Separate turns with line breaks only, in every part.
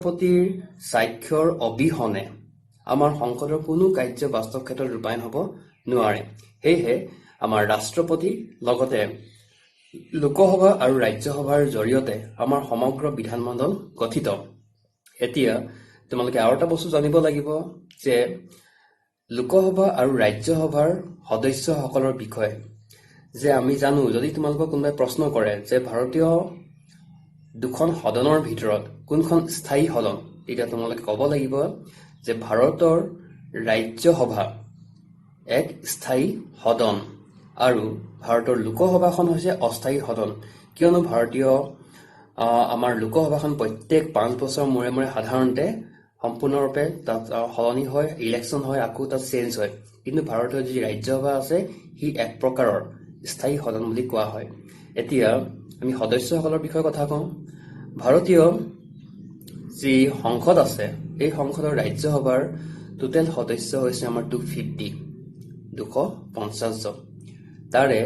ৰাষ্ট্ৰপতিৰ স্বাক্ষৰ অবিহনে আমাৰ সংসদৰ কোনো কাৰ্য বাস্তৱ ক্ষেত্ৰত ৰূপায়ণ হ'ব নোৱাৰে। সেয়েহে আমাৰ ৰাষ্ট্ৰপতি লগতে লোকসভা আৰু ৰাজ্যসভাৰ জৰিয়তে আমাৰ সমগ্ৰ বিধানমণ্ডল গঠিত। এতিয়া তোমালোকে আৰু এটা বস্তু জানিব লাগিব যে লোকসভা আৰু ৰাজ্যসভাৰ সদস্যসকলৰ বিষয়ে যে আমি জানো, যদি তোমালোকক কোনোবাই প্ৰশ্ন কৰে যে ভাৰতীয় দুখন সদনৰ ভিতৰত কোনখন স্থায়ী সদন, তেতিয়া তোমালোকে ক'ব লাগিব যে ভাৰতৰ ৰাজ্যসভা এক স্থায়ী সদন আৰু ভাৰতৰ লোকসভাখন হৈছে অস্থায়ী সদন। কিয়নো ভাৰতীয় আমাৰ লোকসভাখন প্ৰত্যেক 5 বছৰৰ মূৰে মূৰে সাধাৰণতে সম্পূৰ্ণৰূপে তাত সলনি হয়, ইলেকশ্যন হয়, আকৌ তাত চেঞ্জ হয়। কিন্তু ভাৰতৰ যি ৰাজ্যসভা আছে, সি এক প্ৰকাৰৰ স্থায়ী সদন বুলি কোৱা হয়। এতিয়া আমি সদস্যসকলৰ বিষয়ে কথা কওঁ। ভাৰতীয় যি সংসদ আছে, এই সংসদৰ ৰাজ্যসভাৰ টোটেল সদস্য হৈছে আমাৰ 250, 250জন। তাৰে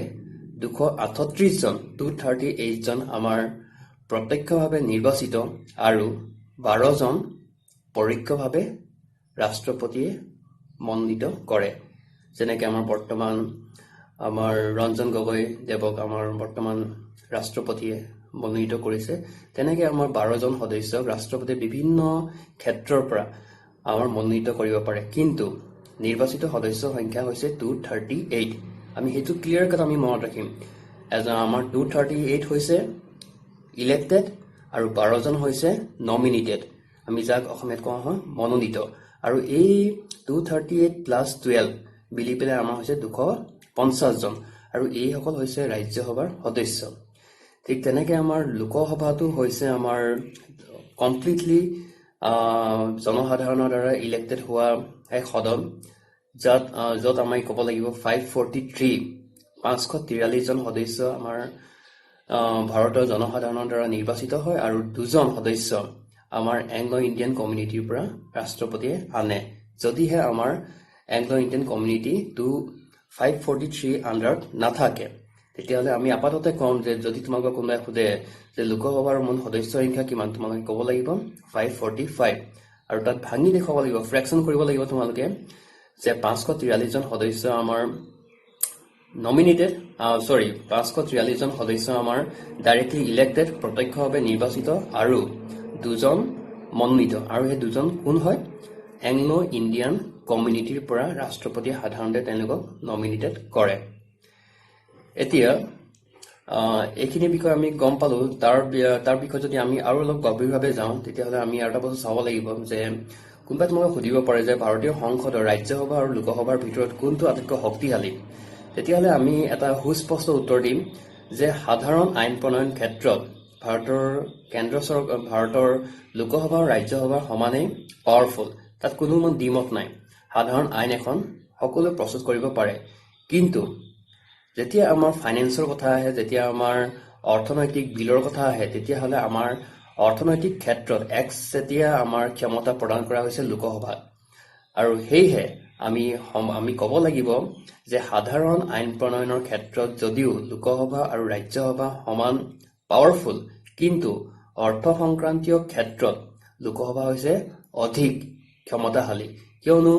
238জন, 238জন আমাৰ প্ৰত্যক্ষভাৱে নিৰ্বাচিত আৰু 12জন পৰোক্ষভাৱে ৰাষ্ট্ৰপতিয়ে মনোনীত কৰে। যেনেকৈ আমাৰ বৰ্তমান আমাৰ ৰঞ্জন গগৈ দেৱক আমাৰ বৰ্তমান ৰাষ্ট্ৰপতিয়ে মনোনীত কৰিছে, তেনেকৈ আমাৰ 12জন সদস্যক ৰাষ্ট্ৰপতিয়ে বিভিন্ন ক্ষেত্ৰৰ পৰা আমাৰ মনোনীত কৰিব পাৰে। কিন্তু নিৰ্বাচিত সদস্যৰ সংখ্যা হৈছে 238। আমি সেইটো ক্লিয়াৰ কাট আমি মনত ৰাখিম। এজন আমাৰ 238 হৈছে ইলেক্টেড আৰু 12জন হৈছে নমিনেটেড, আমি যাক অসমীয়াত কোৱা হয় মনোনীত। আৰু এই 238 প্লাছ 12 মিলি পেলাই আমাৰ হৈছে 250জন আৰু এইসকল হৈছে ৰাজ্যসভাৰ সদস্য। ঠিক তেনেকৈ আমাৰ লোকসভাটো হৈছে আমাৰ কমপ্লিটলি জনসাধাৰণৰ দ্বাৰা ইলেক্টেড হোৱা এক সদন, য'ত আমি ক'ব লাগিব 543, 543জন সদস্য আমাৰ ভাৰতৰ জনসাধাৰণৰ দ্বাৰা নিৰ্বাচিত হয় আৰু দুজন সদস্য আমাৰ এংলো ইণ্ডিয়ান কমিউনিটিৰ পৰা ৰাষ্ট্ৰপতিয়ে আনে, যদিহে আমাৰ Anglo Indian community 543 আণ্ডাৰত নাথাকে। তেতিয়াহ'লে আমি আপাততে ক'ম যে যদি তোমালোকক কোনোবাই সোধে যে লোকসভাৰ মুঠ সদস্য সংখ্যা কিমান, তোমালোকে ক'ব লাগিব 545 আৰু তাত ভাঙি দেখুৱাব লাগিব, ফ্ৰেকশ্যন কৰিব লাগিব তোমালোকে যে 543জন সদস্য আমাৰ নমিনেটেড, চৰি, 543জন সদস্য আমাৰ ডাইৰেক্টলি ইলেক্টেড, প্ৰত্যক্ষভাৱে নিৰ্বাচিত আৰু দুজন মনোনীত। আৰু সেই দুজন কোন হয়? এংলো ইণ্ডিয়ান কমিউনিটিৰ পৰা ৰাষ্ট্ৰপতিয়ে সাধাৰণতে তেওঁলোকক নমিনেটেড কৰে। এতিয়া এইখিনি বিষয়ে আমি গম পালোঁ। তাৰ বিষয়ে যদি আমি আৰু অলপ গভীৰভাৱে যাওঁ, তেতিয়াহ'লে আমি আৰু এটা বস্তু চাব লাগিব যে কোনোবাই তোমালোকক সুধিব পাৰে যে ভাৰতীয় সংসদৰ ৰাজ্যসভা আৰু লোকসভাৰ ভিতৰত কোনটো আটাইতকৈ শক্তিশালী। তেতিয়াহ'লে আমি এটা সুস্পষ্ট উত্তৰ দিম যে সাধাৰণ আইন প্ৰণয়ন ক্ষেত্ৰত ভাৰতৰ কেন্দ্ৰ চৰকাৰ, ভাৰতৰ লোকসভা আৰু ৰাজ্যসভা সমানেই পাৱাৰফুল, তাত কোনো দ্বিমত নাই। সাধাৰণ আইন এখন সকলোৱে প্ৰস্তুত কৰিব পাৰে। কিন্তু যেতিয়া আমাৰ ফাইনেন্সৰ কথা আহে, যেতিয়া আমাৰ অৰ্থনৈতিক বিলৰ কথা আহে, তেতিয়াহ'লে আমাৰ অৰ্থনৈতিক ক্ষেত্ৰত একচেতিয়া আমাৰ ক্ষমতা প্ৰদান কৰা হৈছে লোকসভাত। আৰু সেয়েহে আমি ক'ব লাগিব যে সাধাৰণ আইন প্ৰণয়নৰ ক্ষেত্ৰত যদিও লোকসভা আৰু ৰাজ্যসভা সমান পাৱাৰফুল, কিন্তু অৰ্থ সংক্ৰান্তীয় ক্ষেত্ৰত লোকসভা হৈছে অধিক ক্ষমতাশালী। কিয়নো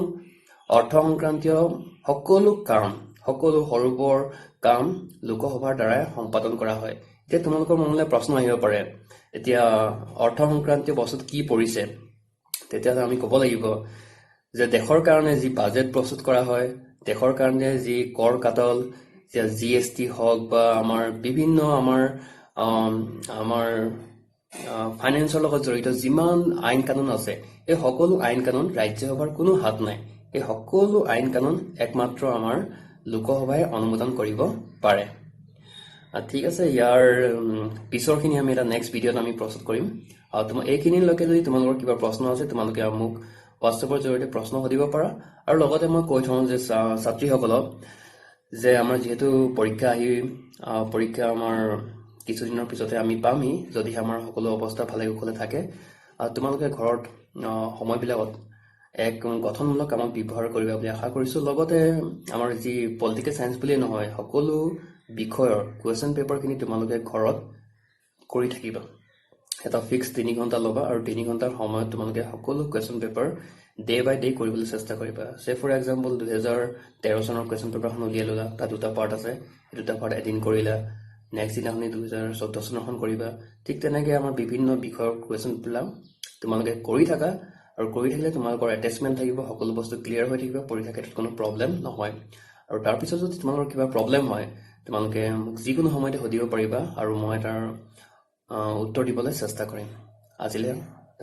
অৰ্থ সংক্ৰান্তীয় সকলো কাম, সকলো সৰু বৰ কাম লোকসভাৰ দ্বাৰাই সম্পাদন কৰা হয়। এতিয়া তোমালোকৰ মনলৈ প্ৰশ্ন আহিব পাৰে, এতিয়া অৰ্থ সংক্ৰান্তীয় বস্তুত কি পৰিছে? তেতিয়াহ'লে আমি ক'ব লাগিব যে দেশৰ কাৰণে যি বাজেট প্ৰস্তুত কৰা হয়, দেশৰ কাৰণে যি কৰ কাটল, জিএছটি হওক বা আমাৰ বিভিন্ন আমাৰ ফাইনেন্সৰ লগত জড়িত যিমান আইন কানুন আছে, এই সকলো আইন কানুন ৰাজ্যসভাৰ কোনো হাত নাই। এই সকলো আইন কানুন একমাত্ৰ আমাৰ লোকসভাই অনুমোদন কৰিব পাৰে। ঠিক আছে, ইয়াৰ পিছৰখিনি আমি এটা নেক্সট ভিডিঅ'ত আমি প্ৰস্তুত কৰিম। আৰু তোমাৰ এইখিনিলৈকে যদি তোমালোকৰ কিবা প্ৰশ্ন আছে, তোমালোকে মোক হোৱাটছএপৰ জৰিয়তে প্ৰশ্ন সুধিব পাৰা। আৰু লগতে মই কৈ থওঁ যে ছাত্ৰীসকলক যে আমাৰ যিহেতু পৰীক্ষা আমাৰ কিছুদিনৰ পিছতে আমি পামহি, যদিহে আমাৰ সকলো অৱস্থা ভালে কুশলে থাকে, তোমালোকে ঘৰত সময়বিলাকত এক গঠনমূলক কামত ব্যৱহাৰ কৰিবা বুলি আশা কৰিছোঁ। লগতে আমাৰ যি পলিটিকেল চায়েন্স বুলিয়েই নহয়, সকলো বিষয়ৰ কুৱেশ্যন পেপাৰখিনি তোমালোকে ঘৰত কৰি থাকিবা। এটা ফিক্স 3 ঘণ্টা ল'বা আৰু 3 ঘণ্টাৰ সময়ত তোমালোকে সকলো question paper day by day কৰিবলৈ চেষ্টা কৰিবা। চে ফৰ এক্সাম্পল, 2013 চনৰ কুৱেশ্যন পেপাৰখন উলিয়াই ল'লা, তাত দুটা পাৰ্ট আছে, সেই দুটা পাৰ্ট এদিন কৰিলা, নেক্সট দিনাখনি 2014 চনৰখন কৰিবা। ঠিক তেনেকৈ আমাৰ বিভিন্ন বিষয়ৰ কুৱেশ্যনবিলাক তোমালোকে কৰি থাকা আৰু কৰি থাকিলে তোমালোকৰ এটেচমেণ্ট থাকিব, সকলো বস্তু ক্লিয়াৰ হৈ থাকিব, পৰীক্ষা ক্ষেত্ৰত কোনো প্ৰব্লেম নহয়। আৰু তাৰপিছত যদি তোমালোকৰ কিবা প্ৰব্লেম হয়, তোমালোকে মোক যিকোনো সময়তে সুধিব পাৰিবা আৰু মই তাৰ উত্তৰ দিবলৈ চেষ্টা কৰিম। আজিলৈ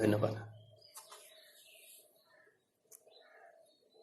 ধন্যবাদ।